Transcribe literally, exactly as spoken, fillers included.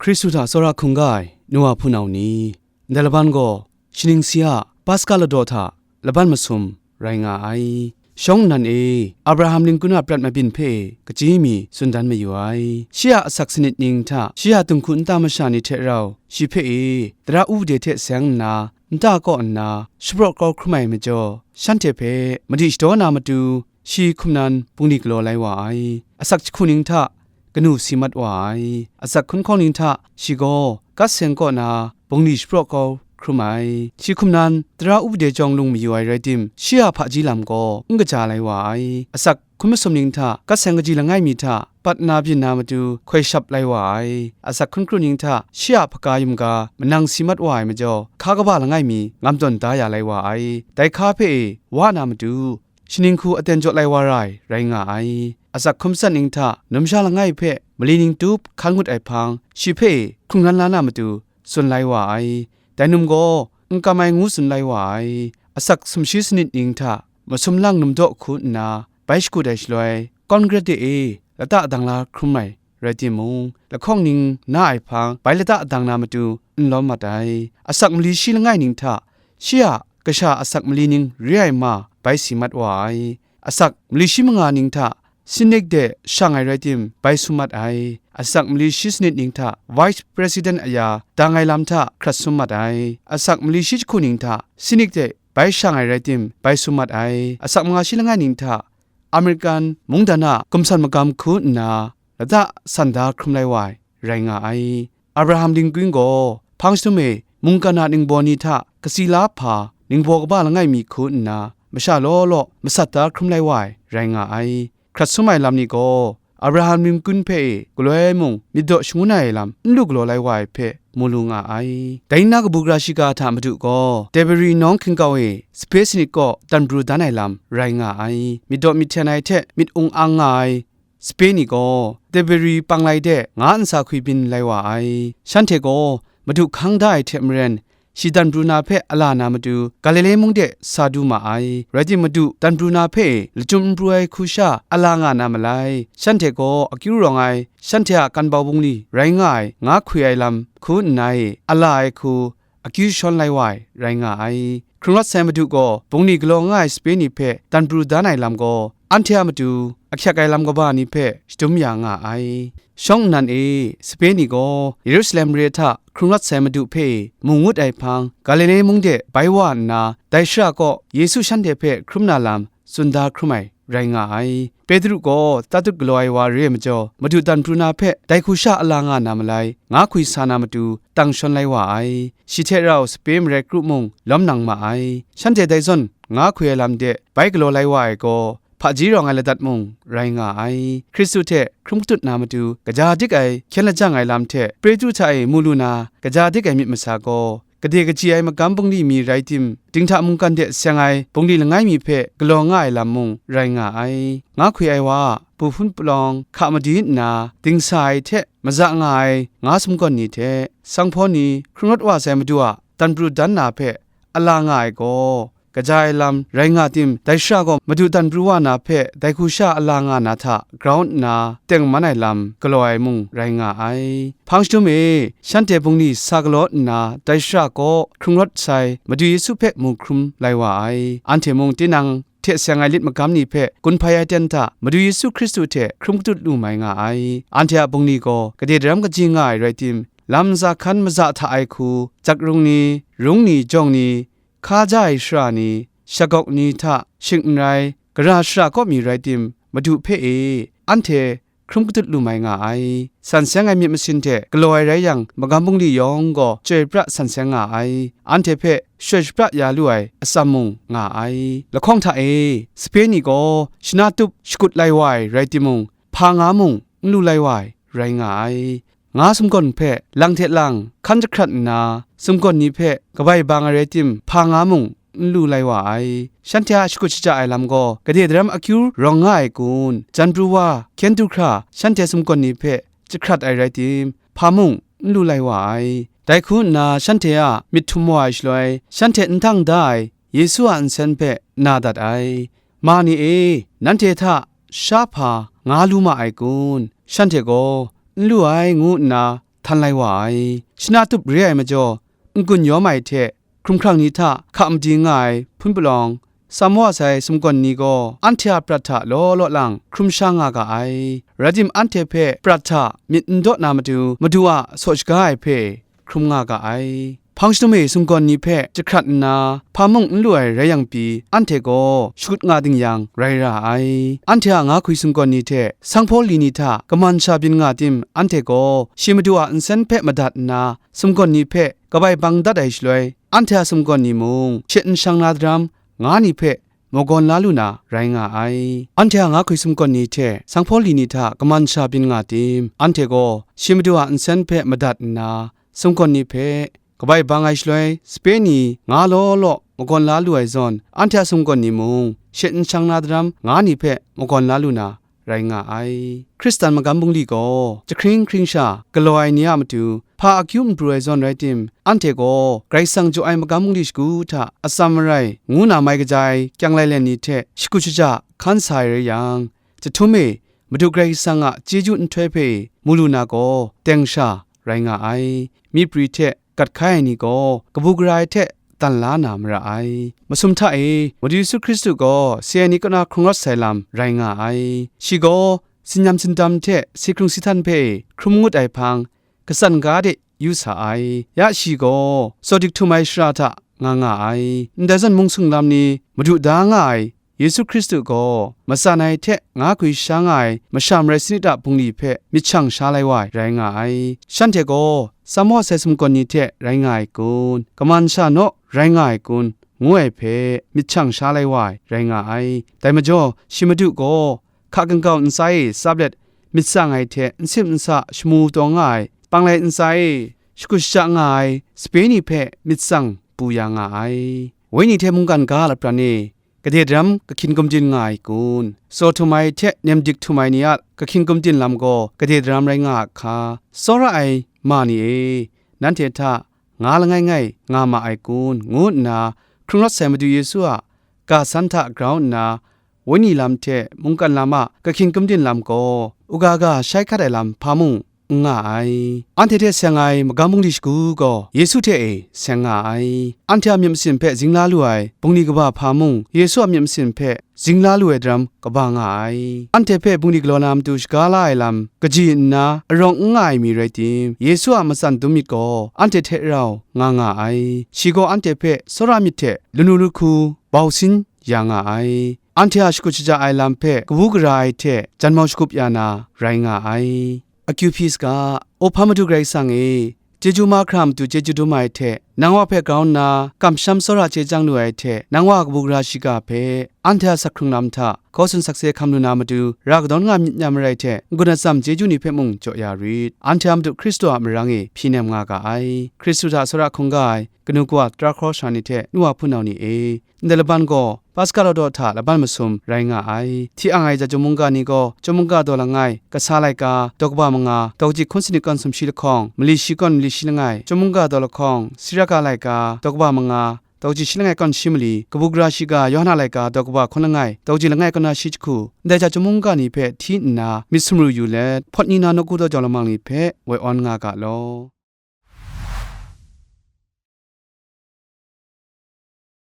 Hkristu hta tsawra hkungga ai nu wa hpunau ni, ndai laban gaw shaning si a Paska ladaw hta laban masum rai nga ai. Shawng nnan e, Abraham ningkun a prat mabyin hpe kachyi mi tsun dan mayu ai. Shi a asak sanit ning hta, shi a dinghku nta masha ni hte rau, shi hpe e, tara wupde hte seng nna, nta kaw nna, shapraw kau hkrum ai majaw, shanhte hpe madi shadaw na matu, shi hkum nan bungli galaw lai wa ai. Asak jahku ning hta kanu si mat wa ai. Asak hkunhkawng ning hta shi gaw gat seng kaw na bungli shapraw kau hkrum ai. Shi hkum nan tara wupde jawng lung mayu ai rai tim, shi a hpaji lam gaw n kaja lai wa ai. Asak hkun masum ning hta gat seng kaji langai mi hta pat na byin na matu hkoi shap lai wa ai. Asak hkun kru ning hta shi a hpaka yumga manang si mat wa ai majaw, hka kaba langai mi ngam tawn da ya lai wa ai. Dai hka hpe e wa na matu, shaning hku aten jaw lai wa ra ai rai nga ai. Asak hkum tsat ning hta numsha langai hpe mali ning tup hkan ngut ai hpang, shi hpe hkrung ran la na matu tsun lai wa ai. Dai num gaw n kam ai ngu tsun lai wa ai. Asak sumshi sanit ning hta masum lang num daw hku nna bai shakut ai shaloi, Kawngret de e lata dang la hkrum ai rai timung, lahkawng ning na ai hpang bai lata dang na matu n lawm mat ai. Asak mali shi langai ning hta shi a kasha asak mali ning re ai ma bai si mat wa ai. Asak mali shi manga ning hta Senate de shang ai rai tim, bai sum mat ai. Asak mali shi sanit ning hta Vice President aya dang ai lam hta hkrat sum mat ai. Asak mali shi jahku ning hta Senate de bai shang ai rai tim, bai sum mat ai. Asak manga shi langai ning hta American mungdan a gumsan magam hku nna lata san da hkrum lai wa ai rai nga ai. Abraham ningkun gaw hpang shadum e mungkan a ningbaw ni hta katsi la hpa ningbaw kaba langai mi hku nna masha law law masat da hkrum lai wa ai rai nga ai. Hkrat sum ai lam ni gaw Abraham ningkun hpe e galoi mung myit daw shangun ai lam n lu galaw lai wa ai hpe mu lu nga ai. Dai na kabu gara shiga hta Madu gaw Teberi nawng hkin kau e sape sanit kaw dan pru dan ai lam rai nga ai. Myit daw myit hten ai hte myit ung ang nga ai sape ni gaw Teberi panglai de nga nsa hkwi byin lai wa ai. Shanhte gaw Madu hkang da ai hte maren, shi dan pru na hpe a la na matu, Galile mung de sa du ma ai. Rai timung, Madu dan pru na hpe lachyum n pru ai hku sha a la nga na malai, shanhte gaw akyu rawng ai, shanhte a kan bau bungli rai nga ai, nga hkwi ai lam hku nna e a la ai hku, akyu shawn lai wa ai rai nga ai. Hkrung rawt sai Madu gaw bungli galaw nga ai sape ni hpe dan pru dan ai lam gaw, anhte a matu ahkyak ai lam kaba ni hpe shadum ya nga ai. Shawng nnan e, sape ni gaw Yerusalem mare hta hkrung rawt sai Madu hpe mu ngut ai hpang, Galile mung de bai wa nna, dai shara kaw Yesu shanhte hpe hkrum na lam tsun da hkrum ai rai nga ai. Petru gaw tatut galaw ai wa re ai majaw, Madu dan pru na hpe dai hku sha a la nga na malai, nga hkwi sa na matu, tang shawn lai wa ai. Shi hte rau sape marai kru mung lawm nang ma ai. Shanhte dai zawn nga hkwi ai lam de bai galaw lai wa ai gaw, hpaji rawng ai ladat mung rai nga ai. Hkristu hte hkrum katut na matu, kaja dik ai hkyen lajang ai lam hte Petru hta e mu lu na, kaja dik ai myit masa gaw, gade kaji ai magam bungli mi rai tim, dinghta mungkan de seng ai bungli langai mi hpe galaw nga ai lam mung rai nga ai. Nga hkwi ai wa a pu hpun palawng hka madi nna dingsa ai hte maza nga ai nga sumgawn ni hte, sanghpaw ni, hkrung rawt wa sai Madu a dan pru dan na hpe a la nga ai gaw, kaja ai lam rai nga tim, dai shara gaw Madu dan pru wa na hpe dai hku sha a la nga na hta grau nna teng man ai lam galaw ai mung rai nga ai. Hpang shadum e, shanhte bungli sa galaw nna, dai shara kaw hkrung rawt sai Madu Yesu hpe mu hkrum lai wa ai. Anhte mung tinang hte seng ai lit magam ni hpe gun hpai ai ten hta Madu Yesu Hkristu hte hkrum katut lu mai nga ai. Anhte a bungli gaw gade daram kaji nga ai rai tim, lam ntsa hkan maza hta ai hku, jak rung ni, rung ni, jawng ni, hka ja ai shara ni, shagawk ni hta shing n rai, gara shara kaw mi rai tim, Madu hpe e, anhte hkrum katut lu mai nga ai. San seng ai myit masin hte galaw ai rai yang, magam bungli yawng gaw chyoi pra san seng nga ai. Anhte hpe shoi shapra ya lu ai atsam mung nga ai. Lahkawng hta e, sape ni gaw shana tup shakut lai wa ai rai timung, hpa nga mung n lu lai wa ai rai nga ai. Nga sumgawn hpe lang hte lang hkan jahkrat nna, sumgawn ni hpe kabai bang ai rai tim, hpa nga mung n lu lai wa ai. Shanhte a shakut shaja ai lam gaw, gade daram akyu rawng nga ai kun, jan pru wa, hkyen du hkra, shanhte sumgawn ni hpe jahkrat ai rai tim, hpa mung n lu lai wa ai. Dai hku nna, shanhte a myit htum wa ai shaloi, shanhte n htang da ai Yesu a nsen hpe na dat ai. Ma ni e, nanhte hta sha hpa nga lu ma ai kun? Shanhte gaw, "N lu ai," ngu nna htan lai wa ai. Shana tup re ai majaw, n-gun yawm ai hte hkrunghkrang ni hta hka madi nga ai hpun palawng, Samoa sai sumgawn ni gaw anhte a prat hta law law lang hkrum sha nga ga ai. Rai tim, anhte hpe prat hta myit n daw na matu, Madu a saw shaga ai hpe hkrum nga ga ai. Hpang shadum e sumgawn ni hpe jahkrat nna, hpa mung n lu ai rai yang pyi, anhte gaw shakut nga ding yang rai ra ai. Anhte a nga hkwi sumgawn ni hte sanghpaw li ni hta kaman sha byin nga tim, anhte gaw shi Madu a nsen hpe madat nna, sumgawn ni hpe kabai bang dat ai shaloi, anhte a sumgawn ni mung she n shang na daram, nga ni hpe magawn la lu na rai nga ai. Anhte a nga hkwi sumgawn ni hte sanghpaw li ni hta kaman sha byin nga tim, anhte gaw shi Madu a nsen hpe madat nna, sumgawn ni hpe kabai bang ai shaloi, sape ni nga law law magawn la lu ai zawn, anhte a sumgawn ni mung she n shang na daram, nga ni hpe magawn la lu na rai nga ai. Hkristan magam bungli gaw jahkring hkring sha galaw ai ni a matu hpa akyu n pru ai zawn rai tim, anhte gaw Karai Kasang jaw ai magam bungli shagu hta atsam marai ngu na mai kaja ai kyang lailen ni hte shakut shaja hkan sa ai rai yang, jahtum e Madu Karai Kasang a chyeju nhtoi hpe mu lu na gaw teng sha rai nga ai. Myi pri hte gat hkai ai ni gaw kabu gara ai hte dan la na mara ai. Masum hta e, Madu Yesu Hkristu gaw si ai ni kaw na hkrung rawt sai lam rai nga ai. Shi gaw sinyam sindam hte si hkrung si htan hpe hkrum ngut ai hpang, katsan ga de yu sa ai. Ya shi gaw sawdik htum ai shara hta nga nga ai. Ndai zawn mung singlam ni Madu da nga ai Yesu Hkristu gaw matsan ai hte nga hkwi sha nga ai masha marai sanit a bungli hpe myit shang sha lai wa ai rai nga ai. Shanhte gaw Samoa sai sumgawn ni hte rai nga ai kun, kaman sha naw rai nga ai kun, ngu ai hpe myit shang sha lai wa ai rai nga ai. Dai majaw, shi Madu gaw hka kangkau ntsa e tsap let myit tsang ai hte nsip nsa shamu taw nga ai, panglai ntsa e shakut shaja nga ai sape ni hpe myit tsang pru ya nga ai. Wenyi hte mungkan ga lapran e gade daram kahkyin gumdin nga ai kun, tsaw htum ai hte nem dik htum ai ni a kahkyin gumdin lam gaw gade daram rai nga a hka, tsawra ai ma ni e, nanhte hta nga langai ngai nga ma ai kun, ngu nna hkrung rawt sai Madu Yesu a ga san hta grau nna, wenyi lam hte mungkan lam a kahkyin gumdin lam gaw, u ga ga shai hkat ai lam hpa mung n nga ai. Anhte hte seng ai magam bungli shagu gaw Yesu hte e seng nga ai. Anhte a myit masin hpe zing la lu ai bungli kaba hpa mung, Yesu a myit masin hpe zing la lu ai daram kaba nga ai. Anhte hpe bungli galaw na matu shaga la ai lam kaji nna arawng n nga ai mi rai tim, Yesu a matsan dum myit gaw anhte hte rau nga nga ai. Shi gaw anhte hpe tsawra myit hte lanu lahku bau sin ya nga ai. Anhte a shakut shaja ai lam hpe kabu gara ai hte janmau shagup ya na rai nga ai. Akyu hpyi saga, O hpa Madu Karai Kasang e, chyeju mahkra matu chyeju dum ai hte, nang wa hpe grau nna kamsham tsawra chye chyang lu ai hte, nang wa a kabu gara shiga hpe, anhte a sak hkrung lam hta, hkaw tsun sakse hkam lu na matu, ra kadawn nga myit n ya marai hte, n-gun atsam chyeju ni hpe mung jaw ya rit. Anhte a Madu Hkristu a marang e hpyi nem nga ga ai. Hkristu hta tsawra hkungga ai, kanu kawa, tara hkraw sara ni hte nu wa hpunau ni e, ndai laban gaw Paska lawdaw hta laban masum rai nga ai. Hti ang ai ja chyum mungga ni gaw, chyum mungga daw langai, kasa laika, daw kaba manga, daw kaji hkun sanit kawn sumshi lahkawng, mali shi kawn mali shi langai, chyum mungga daw lahkawng, Siraka laika, daw kaba manga, daw kaji shi langai kawn shi mali, kabu gara shiga, Yawhan a laika, daw kaba hkun langai, daw kaji langai kawn na shi jahku, ndai ja chyum mungga ni hpe hti nna myit sumru yu let, hpawt ni na nawku daw jau lamang ni hpe woi awn nga ga law.